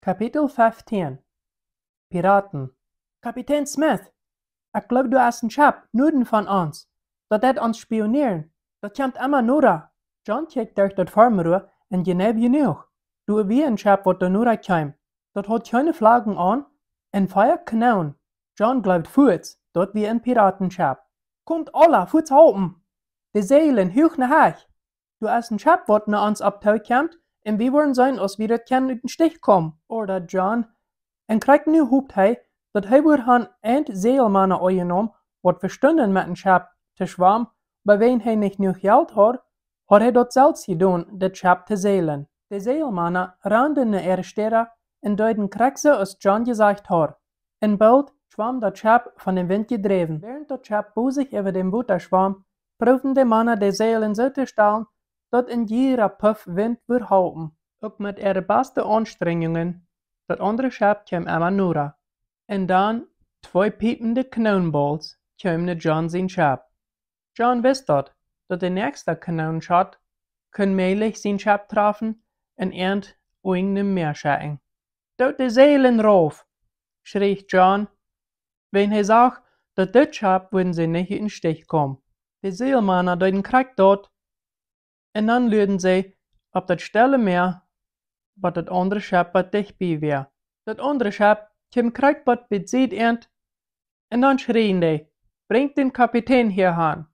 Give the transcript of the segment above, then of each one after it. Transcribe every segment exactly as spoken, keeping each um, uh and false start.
Kapitel feftieen. Piraten. Kapitän Smith, ekj jleew, doa es een Schepp Nuaden von ons. Daut deit ons spionieren. Daut kjemt emma noda. John kjikjt derch daut Farmrua un jeneiw jenuach. Doa wia een Schepp, waut doa noda kjeem. Daut haud kjeene Flaggen aun un vea Kanonen. John jleewd fuaz, daut wia een Piratenschepp. Komt aula, fuaz halpen! De Säajlen huach no Hecht! Doa es een Schepp, waut no ons opp too kjemt, un wie woaren seenen, aus wie daut kjennen ut dän Stich komen, ordad John. Un krakjt nu hopt hee, daut hee wudd han eent Säajlmana aunjenomen, waut vestunden met een Schepp to schwamen, oba wiels hee nich jenuach Jelt haud, haud hee daut selfst jedonen, daut Schepp to säajlen. De Säajlmana randen no äare Städa un deeden krakjt soo, aus John jesajcht haud. Un boolt schwaum daut Schepp, von dän Wint jedräwen. Wäarent daut Schepp bosich äwa däm Wota schwaum, proowden de Mana de Säajlen soo to stalen, daut een jieda Puff Wint wudd halpen. Uk met äare baste Aunstrenjungen, daut aundre Schepp kjeem emma noda. Un dan twee piepende Kanonenbools kjeemen no John sien Schepp. John wist daut, daut de näakjsta Kanonenschot kunn mäajlich sien Schepp trafen un an Enj em Mäa schekjen. Doot de Säajlen rauf, schrieech John, wiels hee sach, daut dit Schepp wudden see nich ut dän Stich komen. De Säajlmana deeden krakjt daut, un dan luaden see opp daut stelle Mäa, waut daut aundre Schepp waut dicht bie wia. Daut aundre Schepp kjeem krakjt bat bie daut Enj, un dan schrieejen dee: "Brinjt dän Kapitän hia han,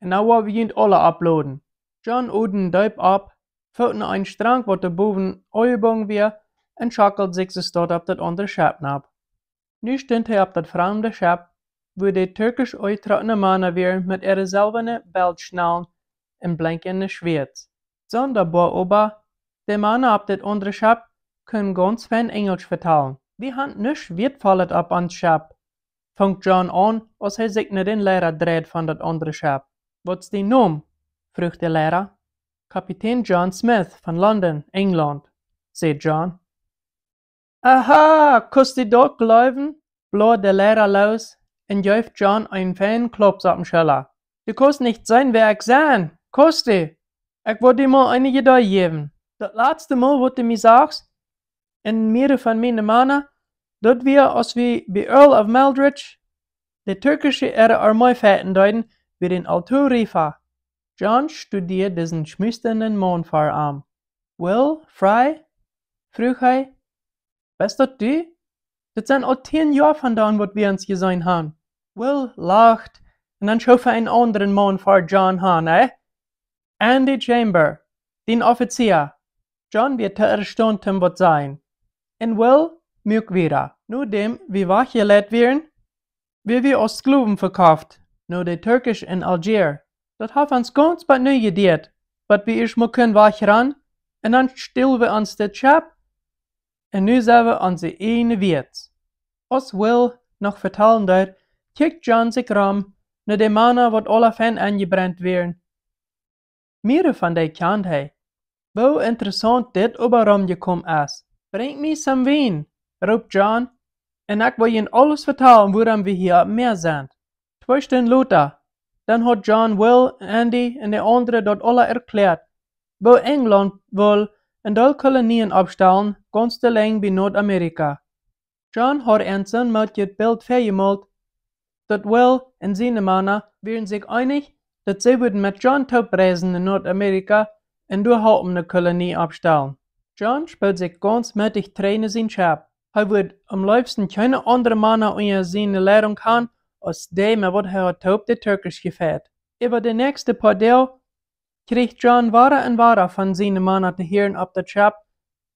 un dan woa wie junt aula opploden." John odemd deep opp, foot no een Strank, waut doa bowen aunjebungen wia, un schoakeld sikj soo opp daut aundre Schepp nopp. Nu stunt hee opp daut framde Schepp, wua de türkjsch aunjetrockne Mana wieren met äare selwane Beltschnaulen un blenkjende Schwieet. Sondaboa oba, de Mana opp daut aundre Schepp kunnen gaunz fein Enjelsch vetalen. "Wie han nuscht Wieetvollet opp ons Schepp," funk John aun, aus hee sikj no dän Liera dreid von daut aundre Schepp. "Waut es dien Nomen?" fruach de Liera. "Kapitän John Smith von London, Enjlaunt," säd John. "Aha, kaust du daut jleewen?" blod de Liera loos un jeef John een feinen Klops opp de Schulla. "Du kaust nich seenen, wäa ekj sie, kaust du? Ekj wull die mol eene Iedee jäwen. Daut latste Mol, waut du mie sachst, un mea von miene Mana, daut wia, aus wie bie Earl of Meldridge de türkjsche äare Armee fechten deeden, bie dän Alto Rifa." John studieed disen schmusternden Maun ver am. "Will Fry?" fruach hee. "Best daut du? Daut sent aul tieen Joa von dan, waut wie ons jeseenen han." Will lacht, un dan schoof hee eenen aundren Maun ver John han, eh? "Andy Chamber, dien Offizia." John wia too erstaunt, am waut to sajen. Un Will muak wieda: "Nodäm wie wajchjeleit wieren, wieren wie aus Sklowen vekoft no de Turksch en Algier. Daut haft ons gaunz bat nu jeduat, bat wie ieescht mol kunnen wajchrannen, un dan stäld wie ons dit Schepp, un nu sent wie onse ieejne Wieets." Aus Will noch vetalen deed, kjikjt John sikj rom no de Mana, waut aula fein aunjebrent wieren. Mea von dee kjand hee. Woo interessaunt dit oba romjekomen es. "Brinj mie some Wien," roopt John, "un ekj woa junt aules vetalen, wuarom wie hia opp Mäa sent." Twee Stund lota, dan haud John Will, Andy un de aundre daut aula erkjläat, woo Enjlaunt wull een Deel Kolonien oppstalen, gaunz de Lenj bie Nuadamerika. John haud an sien Moot daut Bilt väajemolt, daut Will un siene Mana wieren sikj eenich, daut see wudden met John toop reisen no Nuadamerika un doa halpen ne Kolonie oppstalen. John spood sikj gaunz mootich trigj no sien Schepp. Hee wudd aum leefsten kjeene aundre Mana unja siene Leidunk han, aus dee, met waut hee haud toop de Turksch jefeit. Äwa de näakjste poa Doag kjrieech John wada un wada von siene Mana to hieren opp daut Schepp,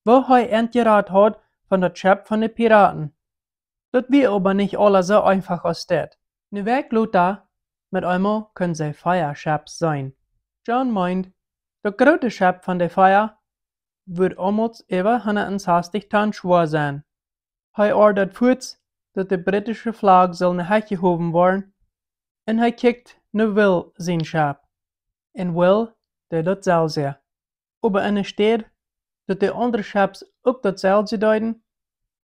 woo hee an jerat haud von daut Schepp von de Piraten. Daut wia oba nich aula soo eefach aus dit. Ne Wäakj lota, met eemol kunnen see vea Schepps seenen. John meend, daut groote Schepp von de vea wudd aumols äwa hundat sastich Ton schwoa sennen. Hee ordad fuaz, daut de britische Flagg sull ne Hecht jehowen woaren, un hee kjikjt no Will sien Schepp. Un Will deed daut selwje. Oba enne Städ, daut de aundre Schepps uk daut selwje deeden,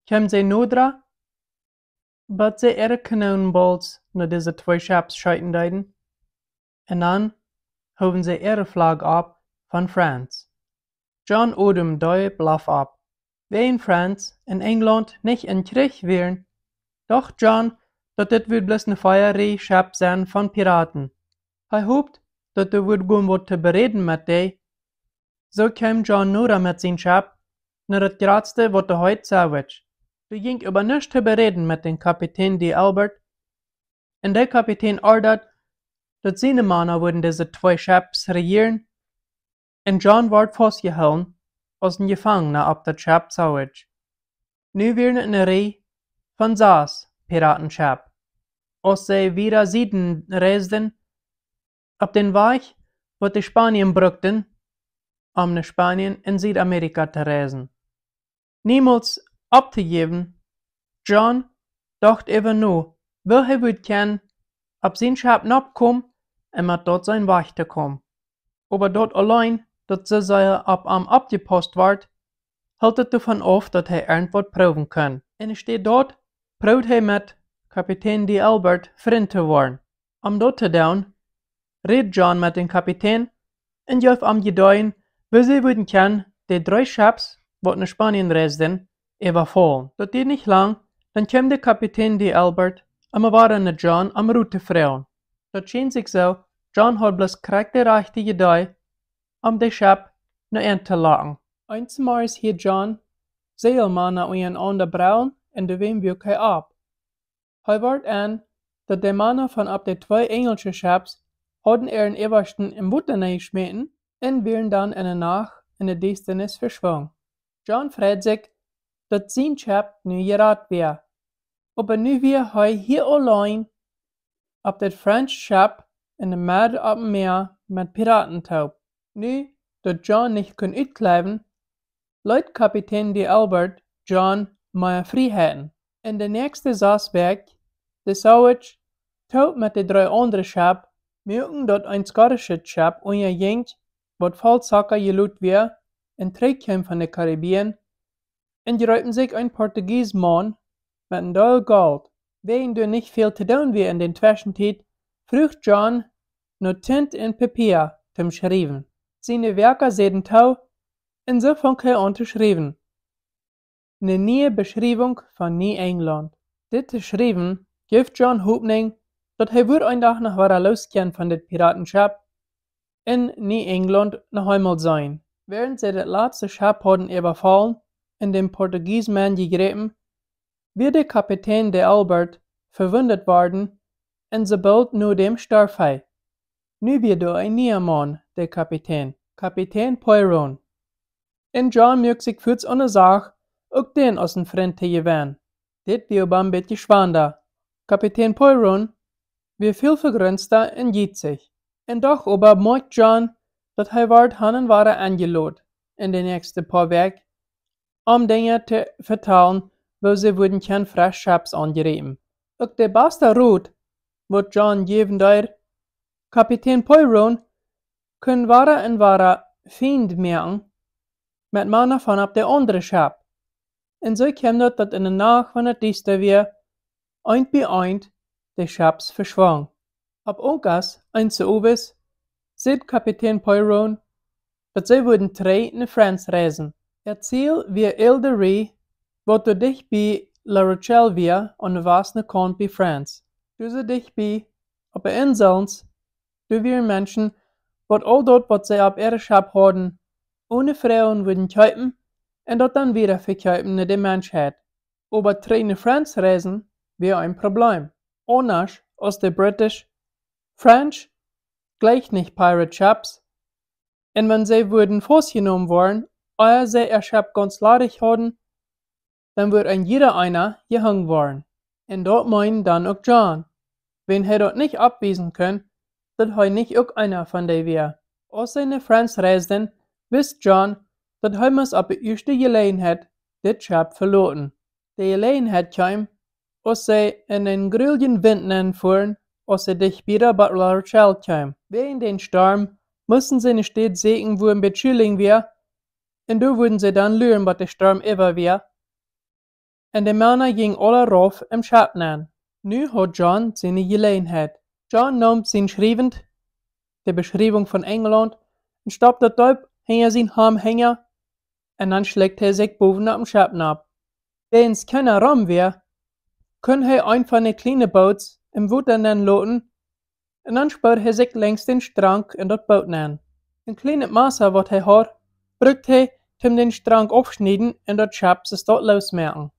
kjeemen see noda, bat see äare Kanonenbools no dise twee Schepps scheeten deeden, un dan howen see äare Flagg opp von France. John odemd deep opp. Wäajen France un Enjlaunt nich em Kjrich wieren, docht John, daut dit wudd bloos ne feie Rieej Schepp sennen von Piraten. Hee hopt, daut doa wudd gonen waut to beräden met dee. Soo kjeem John noda met sien Schepp no daut jratste, waut doa heet Sawatch. Doa jinkj oba nuscht to beräden met dän Kapitän D'Albert, un de Kapitän ordad, daut siene Mana wudden dise twee Schepps rejieren, un John wort faustjehoolen aus een Jefangna opp daut Schepp Sawatch. Nu wieren et ne Rieej von sas Piratenschepp. Aus see wieda Sieden reisden, opp dän Wajch, waut de Spanier brukten, om no Spanien un Südamerika to reisen. Niemols opptojäwen, John docht äwa no, woo hee wudd kjennen opp sien Schepp nopp komen un met daut sienen Wajch to komen. Oba daut auleen, daut soo sea opp am oppjepaust wort, hilt et doavon auf, daut hee irjentwaut proowen kunn. Un enne Städ daut proowd hee met Kapitän D'Albert Frint to woaren. Om daut to doonen, räd John met dän Kapitän un jeef am Ideeen, woo see wudden kjennen de dree Schepps, waut no Spanien reisden, äwafaulen. Daut died nich lang, dan kjeem de Kapitän D'Albert emma wada no John om Rot to froagen. Daut schient sikj soo, John haud bloos krakjt de rajchte Idee, om de Schepp no ent to locken. Eenes Morjes hieed John Säajelmana unjarenaunda brellen un doawäajen wuak hee opp. Hee wort en, daut de Mana von opp de twee enjelsche Schepps hauden äaren Äwaschten em Wota nenjeschmäten un wieren dan enne Nacht enne Diestanis veschwungen. John freid sikj, daut sien Schepp nu jerat wia. Oba nu wia hee hia auleen opp daut French Schepp enne Med opp em Mäa met Piraten toop. Nu daut John nich kunn utkjliewen, leet Kapitän D'Albert John mea Frieheiten. En de näakjste sas Wäakj, de Sawatch, toop met de dree aundre Schepp, muaken daut een schottischet Schepp unjajinkj, waut voll Zocka jelot wia un trigjkjeem von de Karibien, un jreepen sikj een Portugiesmaun met een Deel Golt. Wäajen doa nich väl to doonen wia en dän Tweschentiet, fruach John no Tint un Papia toom schriewen. Siene Wäakja säden too, un soo funk hee aun to schriewen: Ne niee Beschriewunk von Nie-Enjlaunt. Dit to schriewen jeef John Hopninj, daut hee wudd een Dach noch wada loos kjennen von dit Piratenschepp un Nie-Enjlaunt noch eemol seenen. Wäarent see daut latste Schepp hauden äwafaulen un dän Portugiesmaun jejräpen, wia de Kapitän D'Albert vewundt worden un soo boolt no däm storf hee. Nu wia doa een niea Maun de Kapitän, Kapitän Poirone. Un John muak sikj fuaz aun de Sach, uk dän aus een Frint to jewennen. Dit wia oba een bät schwanda. Kapitän Poirone wia väl vegrinsta un jietsich. Un doch oba moakjt John, daut hee wort han un wada enjelot en de näakjste poa Wäakj, om Dinja to vetalen, woo see wudden kjennen fresche Schepps aunjriepen. Uk de basta Rot, waut John jäwen deed, Kapitän Poirone kunn wada un wada Fiend moaken met Mana von opp de aundre Schepp. Un soo kjeem daut, daut en de Nacht, wan et diesta wia, eent bie eent de Schepps veschwungen. Opp Onkas, eenes Owes, säd Kapitän Poirone, daut see wudden trigj no France reisen. Äa Ziel wia Île de Ré, waut doa dicht bie La Rochelle wia, aun de wastne Kaunt bie France. Doa soo dicht bie, opp de Inseln, doa wieren Menschen, waut aul daut, waut see opp äare Schepp hauden, one Froagen wudden kjeepen un daut dan wieda vekjeepen no de Menschheit. Oba trigj no France reisen wia een Probleem. Aundasch aus de Britisch, French jleicht nich Pirate Schepps, un wan see wudden faustjenomen woaren, ea see äa Schepp gaunz ladich hauden, dan wudd een jieda eena jehongen woaren. Un daut meend dan uk John, wan hee daut nich oppwiesen kunn, daut hee nich uk eena von dee wia. Aus see no France reisden, wist John, daut hee must opp de ieeschte Jeläajenheit dit Schepp veloten. De Jeläajenheit kjeem, aus see en eenen gruljen Wint nenfuaren, aus see dicht bie de Butler Hotel kjeemen. Wäajen dän Storm musten see ne Städ säkjen, wua een bät Schulinj wia, un doa wudden see dan luren, bat de Storm äwa wia. Un de Mana jinjen aula rauf em Schepp nenn. Nu haud John siene Jeläajenheit. John neem sien Schriewent, de Beschriewunk von Enjlaunt, un stoppt daut deep hinja sien Hamd hinja un dan schlikjt hee sikj bowen opp en Schepp nopp. Wäajens kjeena rom wia, kunn hee eent von de kjliene Boots em Wota nenloten, un dan spood hee sikj lenjs dän Strank en daut Boot nen. En kjlienet Massa, waut hee haud, brukt hee, toom dän Strank aufschnieden un daut Schepp soo stoakj loosmoaken.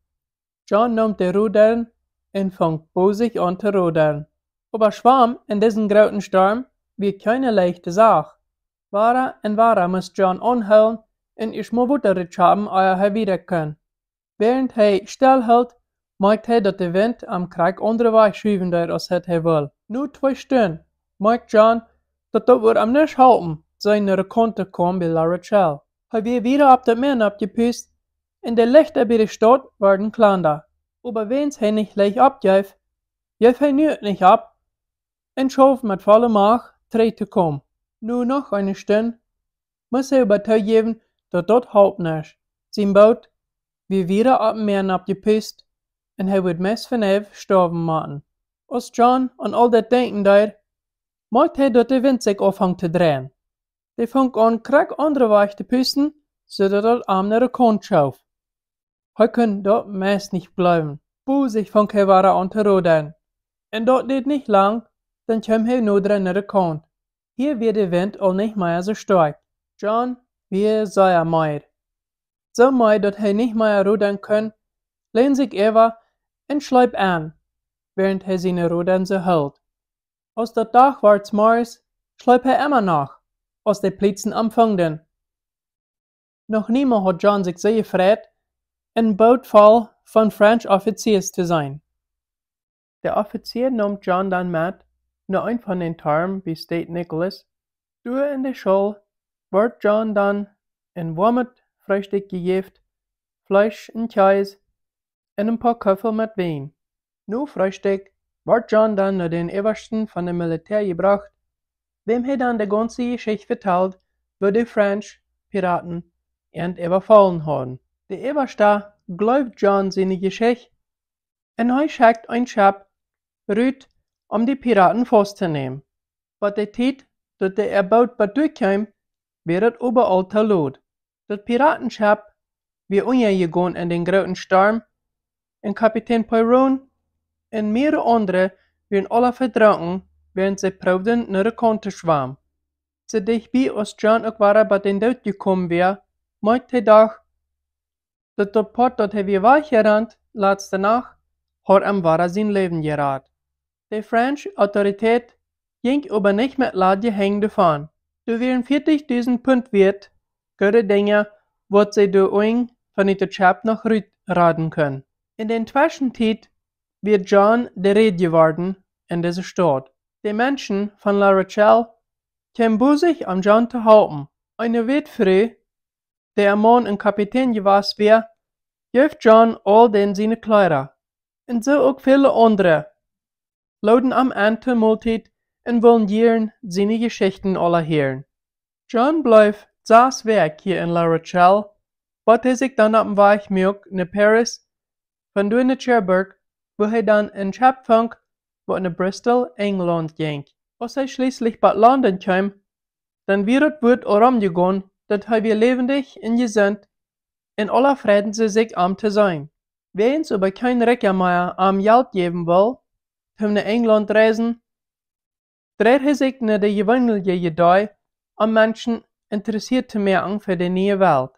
John neem de Rodren un funk bosich aun to rodren. Oba schwamen en disen grooten Storm wia kjeene leichte Sach. Wada un wada must John aunhoolen un ieescht mol Wota rut schappen, ea hee wieda kunn. Wäarent hee stell hilt, moakjt hee, daut de Wint am krakjt aundre Wajch schuwen deed aus hee wull. No twee Stund moakjt John, daut daut wudd am nuscht halpen, seene Rekaunt to komen bie La Rochelle. Hee wia wieda opp daut Mäa nopp jepust, un de Lichta bie de Staut worden kjlanda. Oba wäajens hee nich leicht oppjeef, jeef hee nu uk nich opp un schauft met volle Macht trigj to komen. No noch eene Stund must hee oba toojäwen, daut daut holp nuscht. Sien Boot wia wieda opp daut Mäa nopp jepust, un hee wudd meist von Hiet stoawen motten. Aus John aun aul daut denkjen deed, moakjt hee, daut de Wint sikj aunfunk to dreien. Dee funk aun krakjt aundre Wajch to pusten, soo daut daut am no de Kaunt schoof. Hee kunn daut meist nich jleewen. Bosich funk hee wada aun to rodren, un daut deed nich lang, dan kjeem hee noda no de Kaunt. Hia wia de Wint aul nich mea soo stoakj. John wia sea meed. Soo meed, daut hee nich mea rodren kunn, länd sikj äwa un schleep en, wäarent hee siene Rodren soo hilt. Aus daut Dach wort, morjes, schleep hee emma noch, aus de Polizisten am fungen. Noch niemols haud John sikj soo jefreit, en Boot voll von French Offiziers to seenen. De Offizia neem John dan met no een von dän Torm bie Saint Nicholas. Doa en de Schaul wort John dan en woamet Freestikj jejäft, Fleesch un Kjees un en poa Kuffel met Wien. No Freestikj wort John dan no dän Äwasten von de Militäa jebrocht, wäm hee dan de gaunze Jeschicht vetald, woo de French Piraten an äwafollen hauden. De Äwasta jleewd John siene Jeschicht, un hee schekjt een Schepp rut, om de Piraten faust to nämen. Bie de Tiet, daut de äa Boot bat doa kjeem, wia daut oba aul to lot. Daut Piratenschepp wia unjajegonen en dän grooten Storm, un Kapitän Poirone un mearere aundre wieren aula vedrunken, wäarent see proowden no de Kaunt to schwamen. Soo dicht bie aus John uk wada bie dän Doot jekomen wia, moakjt hee doch, daut daut Poat, daut hee wia wajchjerant latste Nacht, haud am wada sien Läwen jerat. De French Autoritäten jinkj oba nich met ladje Henj doavon. Doa wieren vieetijdusent Punt wieet goode Dinja, waut see doa unjen von daut Schepp noch rutraden kunnen. En dän Tweschentiet wia John de Räd jeworden en dise Staut. De Menschen von La Rochelle kjeemen bosich, om John to halpen. Eene Wätfru, dee äa Maun en Kapitän jewast wia, jeef John aul dän siene Kjleeda. Un soo uk väle aundre looden am en to Moltiet un wullen jieren siene Jeschichten aula hieren. John bleef sas Wäakj hia en La Rochelle, bat hee sikj dan opp dän Wajch muak no Paris, von doa no Cherbourg, wua hee dan en Schepp funk, waut no Bristol, Enjlaunt jinkj. Aus hee schlieslich bat London kjeem, dan wia daut Wuat aul romjegonen, daut hee wia läwendich un jesunt, un aula freiden see sikj, am to seenen. Wäajens oba kjeen Rikja mea am Jelt jäwen wull, toom no Enjlaunt reisen, dreid hee sikj no de jeweenelje Jedee, om Menschen interessieet to moaken fa de niee Welt.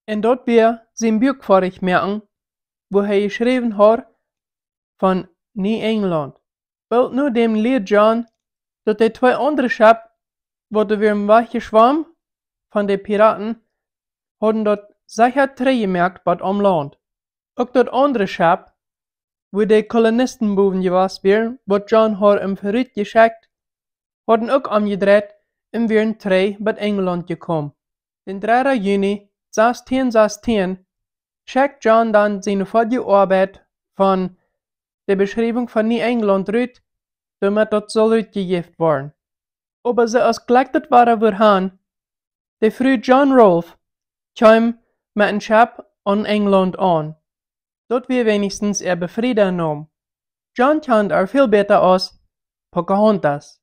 Un daut wia sien Buak foadich moaken, wua hee jeschräwen haud von Nie Enjlaunt. Boolt no däm lieed John, daut de twee aundre Schepp, waut doa wieren wajchjeschwomen von de Piraten, hauden daut secha trigj jemoakt bat aum Launt. Uk daut aundre Schepp, wua de Kolonisten bowen jewast wieren, waut John haud em verut jeschekjt, hauden uk omjedreit un wieren trigj bat Enjlaunt jekomen. Dän dredden Juni sastieen sastieen schekjt John dan siene foadje Oabeit von de Beschriewunk von Nie Enjlaunt rut, doamet daut sull rutjejäft woaren. Oba soo aus jlikj daut wada wudd han, de Fru John Rolfe kjeem met en Schepp aun Enjlaunt aun. Daut wia weenichstens äa befrieda Nomen. John kjand ar väl bäta aus Pocahontas.